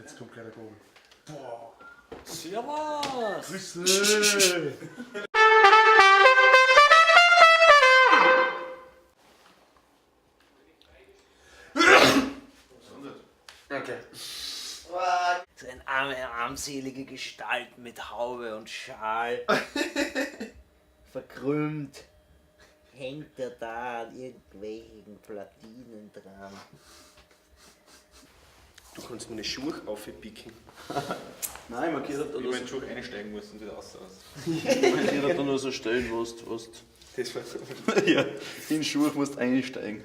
Jetzt kommt gleich der Gobel. Servus! Grüße! Okay. So eine arme, armselige Gestalt mit Haube und Schal. Verkrümmt. Hängt er da an irgendwelchen Platinen dran. Du kannst meine Schuhe aufpicken. Nein, markiert hat Ich meinen Schuh einsteigen muss und wieder raus. markiert hat da nur so Stellen, wo du. Das war Ja, in Schuhe musst einsteigen.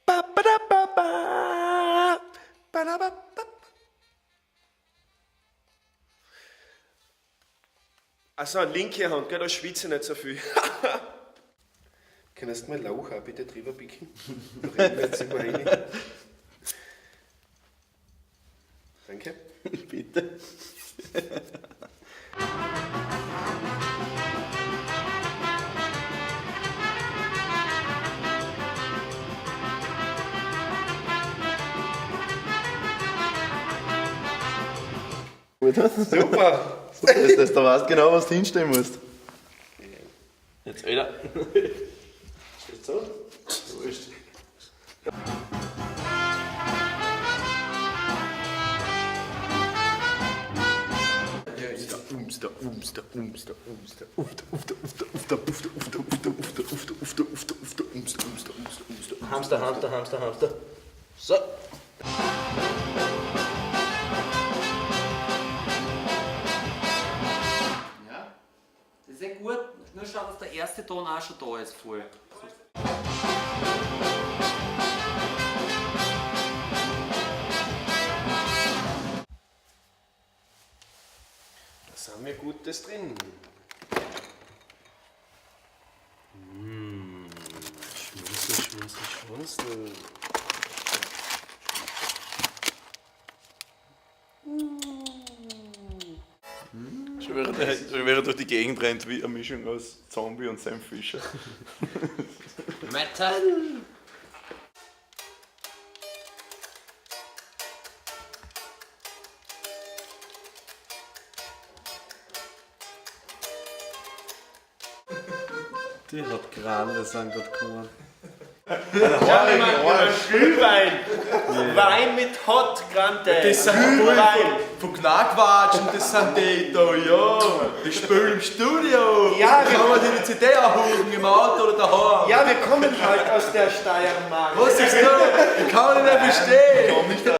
Ba, ba, da, ba, ba. Ba, da, ba, ba. Also, linke Hand, gell, da schwitze ich nicht so viel. Kannst du mal Lauch auch bitte drüber picken? Da reden wir jetzt immer rein. Danke. Bitte. Super! Super ist das, da weißt genau, was du hinstellen musst. Jetzt, Alter. Steht so? Wurscht. Hamster, Hamster, Hamster, Hamster. So. Ja? Das ist ja gut, nur schau, dass der erste Ton auch schon da ist voll. Da sind wir Gutes drin. Mmh, schmunzel, schmunzel, schmunzel. Schon während er durch die Gegend rennt, wie eine Mischung aus Zombie und Sam Fisher. Metal! Die hat Grande sind gerade gekommen. Glühwein! Wein mit Hot Grande! Das sind Glühwein. Von Knackwatschen, das sind die da, ja. Die spielen im Studio. Ja, da kann man die CD anholen im Auto oder daheim. Ja, wir kommen halt aus der Steiermark. Was ist da? Ich kann dich nicht verstehen.